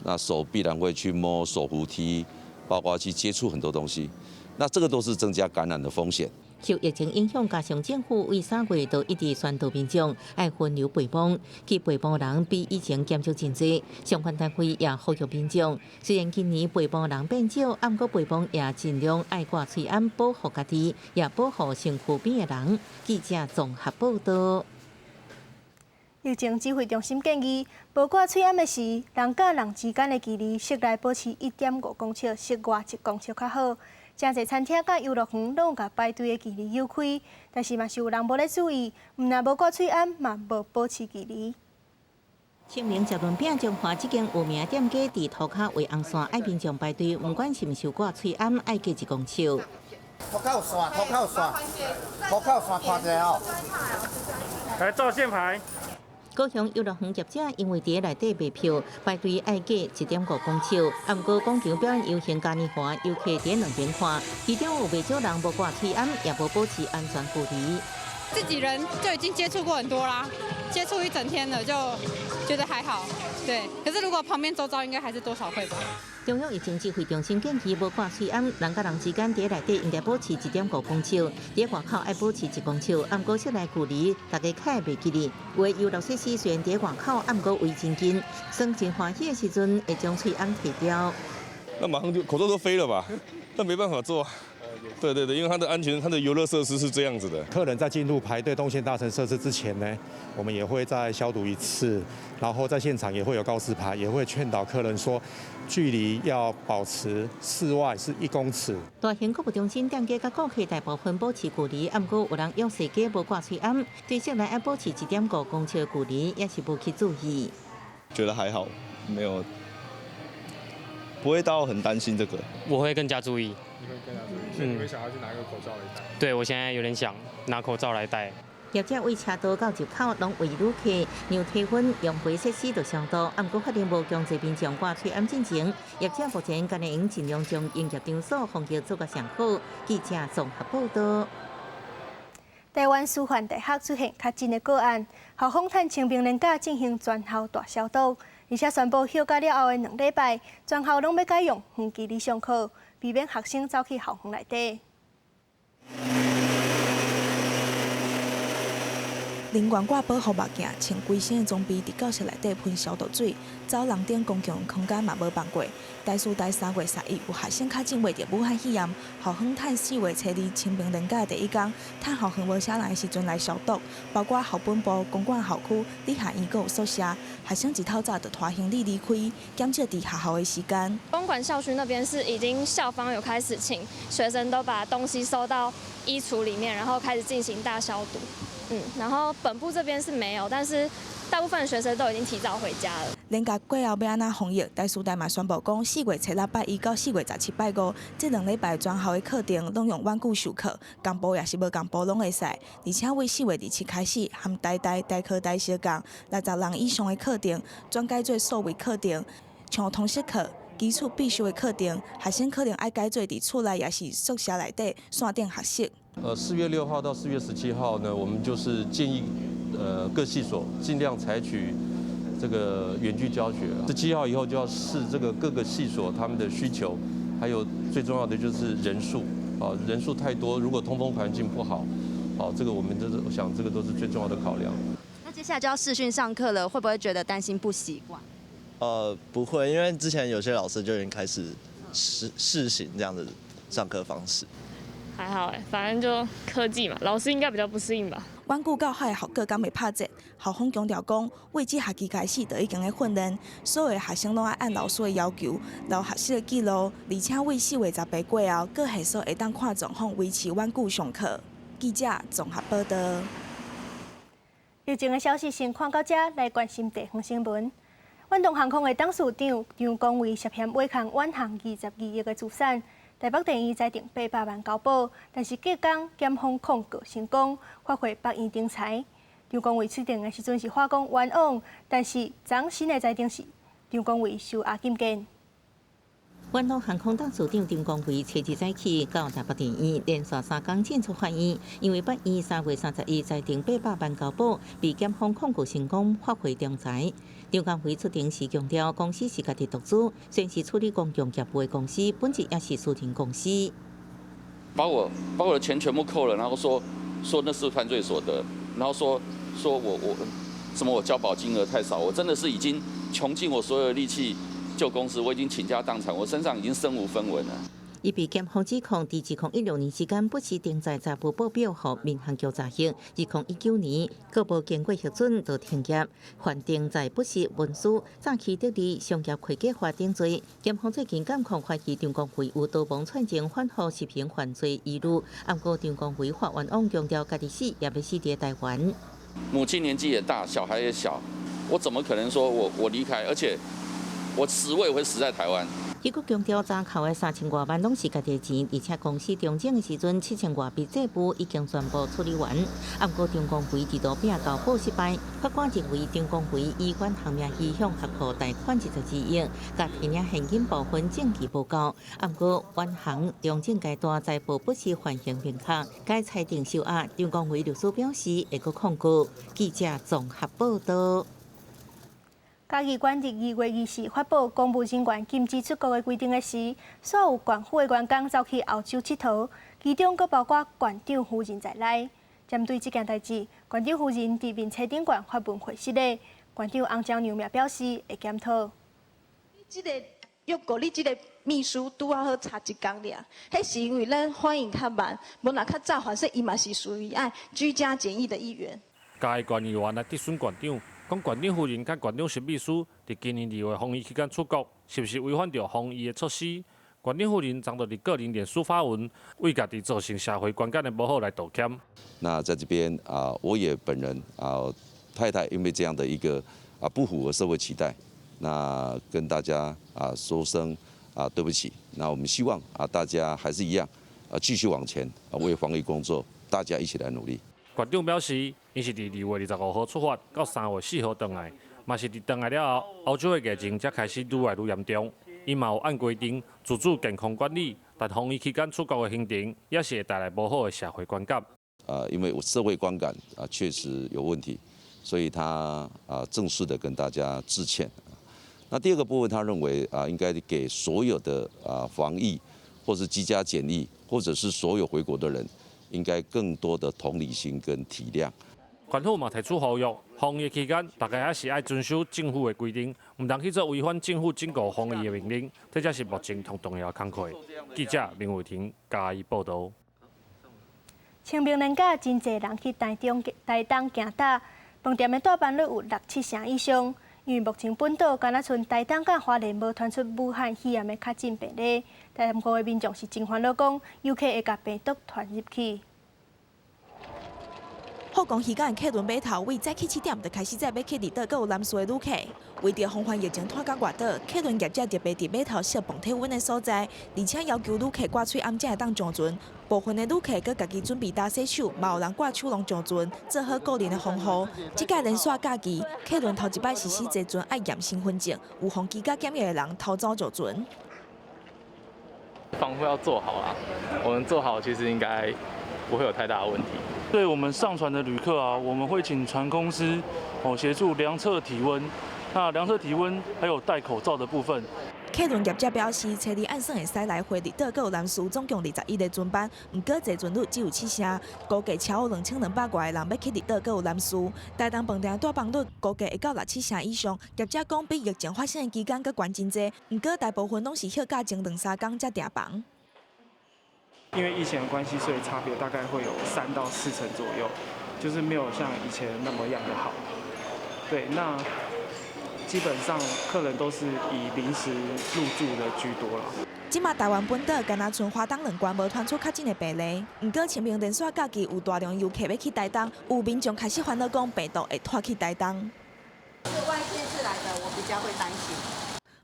那手必然會去摸手扶梯，包括去接觸很多東西，那這個都是增加感染的風險。受疫情影響，加上政府為3月都一直宣導民眾愛分流陪伴，去陪伴人比以前減少真濟。相關單位也呼籲民眾，雖然今年陪伴人變少，毋過陪伴也盡量愛掛喙罨保護家己，也保護身軀邊的人。記者綜合報道。疫情指揮中心建議，無掛喙罨的時，人佮人之間的距離，室內保持1.5公尺，室外1公尺較好。誠濟餐廳佮遊樂園攏有共排隊的距離扭開，但是嘛是有人無咧注意，毋但無掛喙罨，嘛無保持距離。清明食潤餅，彰化這間有名店家佇塗跤畫紅線，愛民眾排隊，毋管是毋是有掛喙罨，愛隔1公尺。塗跤有線，塗跤有線，塗跤有線，看一下哦。來照線牌。高雄遊樂園業者因為佇內底賣票，排隊愛隔1.5公尺。啊，毋過廣場表演遊行嘉年華，遊客佇兩邊看，其中有袂少人無掛喙罨，也無保持安全距離。自己人就已經接觸過很多啦，接觸一整天了，就覺得還好。對，可是如果旁邊周遭，應該還是多少會吧。中央疫情指揮中心建議，無掛喙罨，人佮人之間佇內底應該保持1.5公尺，佇外口愛保持1公尺。啊，毋過室內距離大家較會袂記得。有的遊樂設施雖然佇外口，啊，毋過圍真近，耍真歡喜的時陣會將喙罨提掉。那馬上就口罩都飛了吧？那沒辦法做。對對對，因為它的安全，它的遊樂設施是這樣子的。客人在進入排隊動線搭乘設施之前呢，我們也會再消毒一次，然後在現場也會有告示牌，也會勸導客人說，距離要保持室外是1公尺。大型購物中心店家佮顧客大部分保持距離，毋過有人約踅街無掛喙罨，對室內愛保持1.5公尺的距離，也是無去注意。覺得還好，沒有，不會到很擔心這個。我會更加注意。你會更加注意，所以你會想要去拿一個口罩來戴？對，我現在有點想拿口罩來戴。業者為車道到入口攏為旅客量體溫，用杯設施就消毒。毋過發現無強制民眾掛喙罨進前，業者目前敢若會盡量將營業場所防疫做甲上好。記者綜合報道。台灣師範大學出現確診的個案，校方趁清明連假進行全校大消毒，而且宣布休假了後的2禮拜，全校攏欲改用遠距離上課，避免學生走去校園內底。人員掛保護目鏡，穿規身的裝備，佇教室內底噴消毒水，走廊頂公共空間嘛無放過。台師大3月31有學生確診罹著武漢肺炎，校方趁4月初二清明連假的第一工，趁校園無啥人的時陣來消毒，包括校本部、公館校區、理學院閣有宿舍，學生一透早就拖行李離開，減少佇學校的時間。公館校區那邊是已經校方有開始請學生都把東西收到衣櫥裡面，然後開始進行大消毒。然後本部這邊是沒有，但是大部分學生都已經提早回家了。連假過後欲按怎防疫？台師大嘛宣布講，4月初6拜一到4月17拜五，這兩禮拜全校的課程攏用遠距授課，共部抑是無共部攏會使。而且為4月27開始，含台大、台科大相共60人以上的課程轉改做數位課程，像通識課、基礎必修的課程，學生可能愛改做佇厝內抑是宿舍內底線頂學習。4月6號到4月17號呢，我們就是建議，各系所盡量採取這個遠距教學。17號以後就要視這個各個系所他們的需求，還有最重要的就是人數，啊，人數太多，如果通風環境不好，好，這個我們就是我想這個都是最重要的考量。那接下來就要視訊上課了，會不會覺得擔心不習慣？不會，因為之前有些老師就已經開始試行這樣子上課方式。還好欸，反正就科技嘛，老師應該比較不適應吧。遠距教學的效果敢會拍折？校方強調講，對這學期開始就已經咧訓練，所有的學生攏愛按老師的要求留學習的記錄，而且對4月18過後，各系所會當看狀況維持遠距上課。記者綜合報道。疫情的消息先看到這，來關心地方新聞。遠東航空的董事長張光偉涉嫌違抗遠航22億的資產，台北地院裁定800萬交保，但是隔工檢方控告成功，發回北院重裁。張光偉出庭的時陣是喊講冤枉，但是昨新的裁定是張光偉受押禁見。遠東航空董事長張光偉初二早起到台北地院，連續3工進出法院，因為北院3月31裁定八百萬交保，被檢方控告成功，發回重裁。張光偉出庭時強調，公司是家己獨資，雖然是處理公共業務的公司，本質也是私人公司。把我的錢全部扣了，然後說那是犯罪所得，然後說我什麼我交保金額太少，我真的是已經窮盡我所有的力氣救公司，我已經傾家蕩產，我身上已經身無分文了。伊被檢方指控，佇2016年時間不實登載財務報表，予民航局查核。2019年，閣無經過核准就停業，犯登載不實文書、詐欺得利、商業會計法等罪。檢方最近監控懷疑張光輝有導謀串證反覆食品犯罪疑慮，毋過張光輝發冤枉強調，家己死也欲死佇台灣。母親年紀也大，小孩也小，我怎麼可能說我離開？而且我死我也會死在台灣。伊閣強調，查扣的3000外萬攏是家己的錢，而且公司重整的時陣，7000外筆債務已經全部處理完。毋過張光輝佇路邊交保失敗，法官認為張光輝以遠航名義向合夥貸款22億，共提領現金部分證據無夠。毋過遠航重整階段財報不實犯行明確，該裁定受押。張光輝律師表示會閣控告。記者綜合報道。嘉義縣佇2月24發布公務人員禁止出國的規定的時，所有縣府的員工走去歐洲𨑨迌，其中閣包括縣長夫人在內。針對這件代誌，縣長夫人佇面冊頂懸發文回釋咧，縣長翁章娘也表示會檢討。這个約過你這个秘書拄仔好差一工爾，彼是因為咱反應較慢，無若較早，反正伊嘛是屬於愛居家檢疫的一員。嘉義縣議員來質詢縣長，講縣長夫人佮縣長室秘書佇今年2月防疫期間出國，是毋是違反著防疫的措施？縣長夫人昨就佇個人臉書發文，為家己造成社會觀感的無好來道歉。那在這邊啊，我也本人啊，太太因為這樣的一個啊不符合社會期待，那跟大家啊說聲啊對不起。那我們希望啊大家還是一樣啊繼續往前啊為防疫工作，大家一起來努力。縣長表示，𪜶是佇2月25號出發，到3月4號轉來，嘛是佇轉來了後，歐洲的疫情才開始愈來愈嚴重。𪜶嘛有按規定自主健康管理，但防疫期間出國的行程也是會帶來無好的社會觀感。啊，因為社會觀感啊確實有問題，所以他啊正式的跟大家致歉。那第二個部分，他認為啊應該給所有的啊防疫或是居家檢疫，或者是所有回國的人，應該更多的同理心跟體諒。縣府嘛提出呼籲，防疫期間大家還是愛遵守政府的規定，毋通去做違反政府警告防疫的命令，這才是目前上重要的工課。記者林偉霆嘉義報道。清明連假真濟人去台中、台東行搭，飯店的大班率有六七成以上。因為目前本島敢若賰台東佮花蓮無傳出武漢肺炎的確診病例，台南的民眾是真煩惱，講遊客會共病毒傳入去。福岡漁港的客輪碼頭，為早起7點就開始載欲去離島閣有南勢的旅客。為著防範疫情拖到外島，客輪業者特別佇碼頭設磅體溫的所在，而且要求旅客掛喙罨才會當上船。部分的旅客閣家己準備打洗手，嘛有人掛手籠上船，做好個人的防護。這屆連續假期，客輪頭一擺實施坐船愛驗身份證，有予居家檢疫的人偷走上船。防護要做好啊，我們做好其實應該不會有太大的問題。對我們上船的旅客啊，我們會請船公司哦協助量測體溫，那量測體溫還有戴口罩的部分。客輪業者表示，初二按算會使來回綠島閣有南勢總共21個船班，毋過坐船率只有七成，估計超過2200外個人欲去綠島閣有南勢。台東飯店帶房率估計會到六七成以上。業者講比疫情發生的期間閣懸真濟，毋過大部分攏是歇假前兩三工才訂房。因為疫情的關係，所以差別大概會有3到4成左右，就是沒有像以前那麼樣的好。對，那基本上客人都是以臨時入住的居多啦。這馬台灣本島敢若賰花東兩縣無傳出確診的病例，毋過清明連續假期有大量遊客欲去台東，有民眾開始煩惱講病毒會拖去台東。是外縣市來的，我比較會擔心。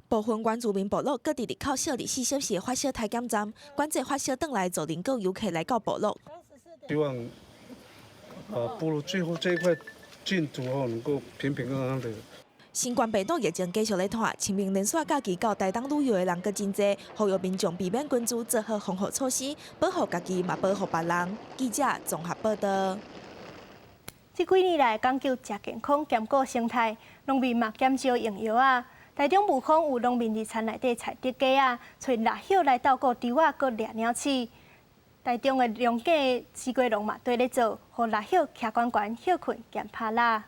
部分原住民部落閣佇入口設24小時的發燒篩檢站，管制發燒轉來造成閣有遊客來到部落。希望部落最後這一塊淨土哦，能夠平平安安的。新冠病毒疫情繼續咧拖，清明連續假期到台東旅遊的人閣真濟，呼籲民眾避免群聚，做好防護措施，保護家己嘛保護別人。記者綜合報道。這幾年來講究食健康、兼顧生態，農民嘛減少用藥仔。台中霧峰有農民佇田內底採竹雞仔，揣蠟葉來鬥顧蜘蛛，閣掠鳥鼠。台中的龍井西瓜農嘛綴咧做，予蠟葉徛懸懸，歇睏兼拍蠟。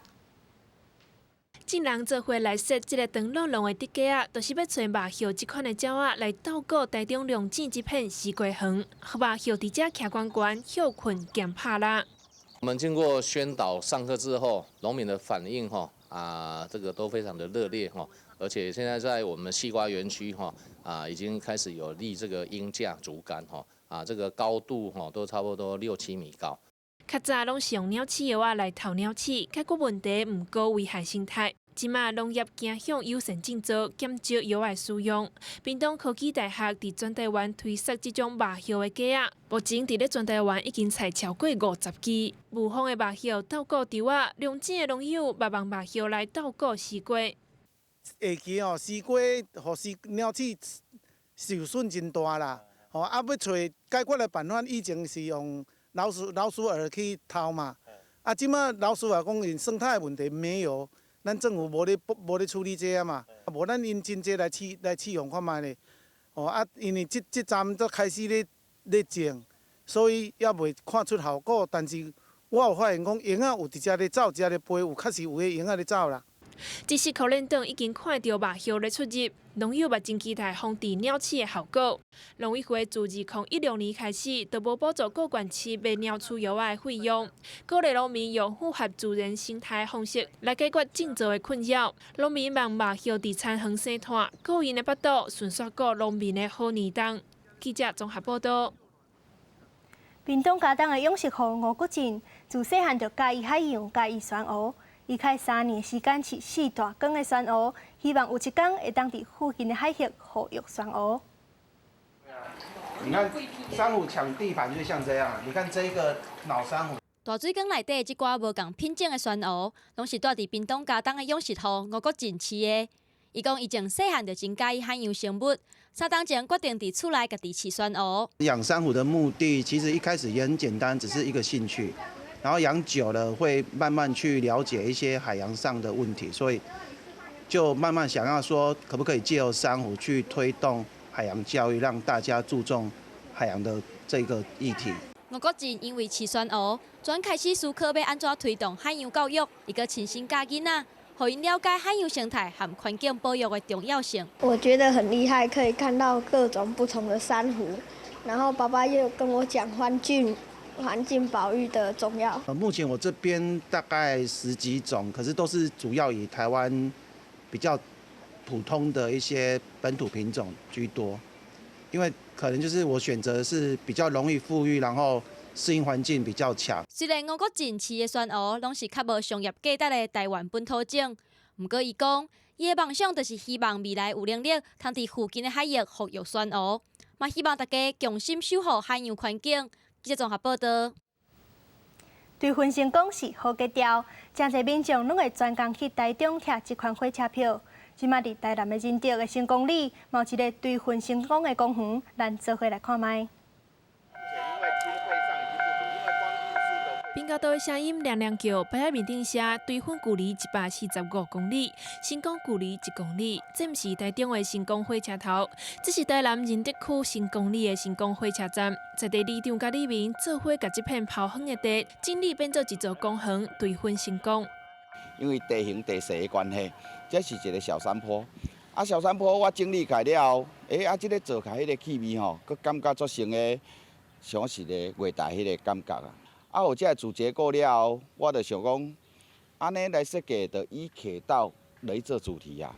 眾人做伙來踅這个長櫳櫳的竹雞仔，就是欲揣麻葉這款的鳥仔來鬥顧台中龍井這片西瓜園，予麻葉佇遮徛懸懸，歇睏兼拍蠟。我們經過宣導上課之後，農民的反應哈啊，這個都非常的熱烈哈，而且現在在我們西瓜園區哈啊，已經開始有立這個鷹架竹竿哈啊，這個高度哈都差不多六七米高。較早攏是用鳥鼠藥仔來投鳥鼠，解決問題，毋過危害生態。這馬農業走向友善種植，減少藥仔使用。屏東科技大學佇全台灣推設這種麻葉的雞仔，目前佇咧全台灣已經採超過50支。霧峰的麻葉鬥顧蜘蛛，龍井的農友嘛放麻葉來鬥顧西瓜。下期哦，西瓜予西鳥鼠受損真大啦。吼，啊，欲揣解決的辦法，以前是用老鼠餌去投嘛。啊，這馬老鼠餌講𪜶生態問題沒有，咱政府無咧處理這个嘛。無咱𪜶真濟來試用看覓咧。哦啊，因為這陣才開始咧種，所以猶未看出效果。但是我有發現講，蠅仔有佇遮咧走，遮咧飛，有確實有彼蠅仔咧走啦。這時可能等已經看著麻葉咧出入，農友嘛真期待防治鳥鼠的效果。農委會自2016年開始，就無補助各縣市賣鳥鼠藥仔的費用，鼓勵農民用符合自然生態的方式來解決種植的困擾。農民放麻葉佇田園生湠，顧𪜶的腹肚，順紲顧農民的好年冬。記者綜合報道。屏東佳冬的養殖戶吳國進，自細漢就佮意海洋，佮意珊瑚。伊開3年時間飼四大缸的珊瑚，希望有一工會當佇附近的海域復育珊瑚。你看珊瑚搶地盤就像這樣，你看這個腦珊瑚。大水缸內底這寡無仝品種的珊瑚，攏是住佇屏東佳冬的養殖戶吳國進飼的。伊講伊從細漢就真佮意海洋生物，3冬前決定佇厝內家己飼珊瑚。養珊瑚的目的其實一開始也很簡單，只是一個興趣。然後養久了會慢慢去了解一些海洋上的問題，所以就慢慢想要說，可不可以借由珊瑚去推動海洋教育，讓大家注重海洋的這個議題。吳國進因為飼珊瑚，轉開始思考欲按怎推動海洋教育，伊閣親身教囡仔，予𪜶了解海洋生態和環境保育的重要性。我覺得很厲害，可以看到各種不同的珊瑚，然後爸爸又跟我講環境保育的重要。目前我這邊大概十幾種，可是都是主要以台灣比較普通的一些本土品種居多，因為可能就是我選擇是比較容易復育，然後適應環境比較強。雖然吳國進飼的珊瑚攏是較無商業價值的台灣本土種，毋過伊講，伊的夢想就是希望未來有能力通佇附近的海域復育珊瑚，嘛希望大家共心守護海洋環境。記者綜合報道。對分成講是好格調，誠濟民眾攏會專工去台中拆這款火車票。這馬佇台南的仁德的成功里，嘛有一个追分成功的公園，咱做伙來看覓。平交道的聲音涼涼叫，擺喺面頂寫，追分距離145公里，成功距離1公里。這毋是台中的成功火車頭，這是台南仁德區成功里的成功火車站。在地里長佮里民做伙，共這片拋荒的地整理變做一座公園，追分成功。因為地形地勢的關係，這是一個小山坡。啊，小山坡我整理開了後，啊，這個做起來彼個氣味吼，閣感覺足成個像是個月台彼個感覺啊。啊，有這個主結構了後，我就想講，按呢來設計，就以鐵道來做主題啊。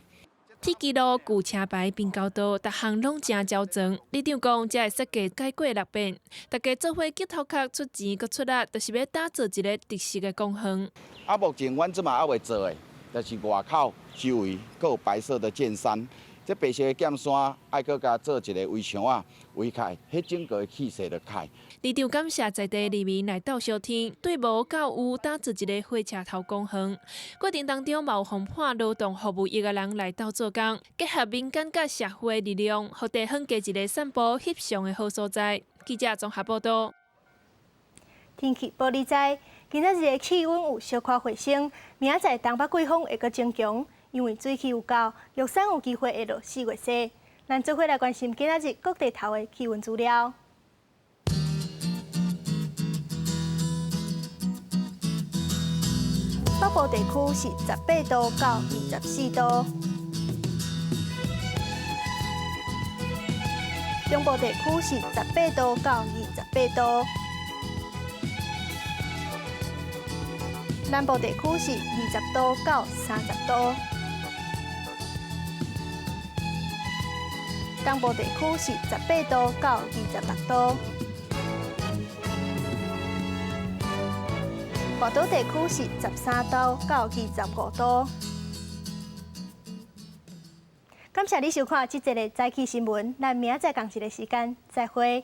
鐵支路、舊車牌、平交道，逐項攏誠周全。里長講，這个設計改過六遍，大家做伙激頭殼出錢閣出力，就是欲打造一个特色的公園。啊，目前阮這馬猶未做的，就是外口周圍閣有白色的劍山，這白色的劍山愛閣共做一个圍牆仔圍起來，彼整個的氣勢就開。里長感謝在地里民來鬥相挺，對無到有打造一个火車頭公園。過程當中嘛有防判勞動服務業的人來鬥做工，結合民間佮社會力量，予地方加一个散步翕相的好所在。記者綜合報導。天氣報你知，今仔日的氣溫有小可回升，明仔載東北季風會閣增強，因為水汽有夠，玉山有機會會落四月雪。咱做伙來關心今仔日各地頭的氣溫資料。北部地區是18度到24度，中部地區是18度到28度，南部地區是20度到30度，東部地區是18度到26度。外島地區是13度到25度。感謝你收看這節的早起新聞，咱明仔載仝一个時間再會。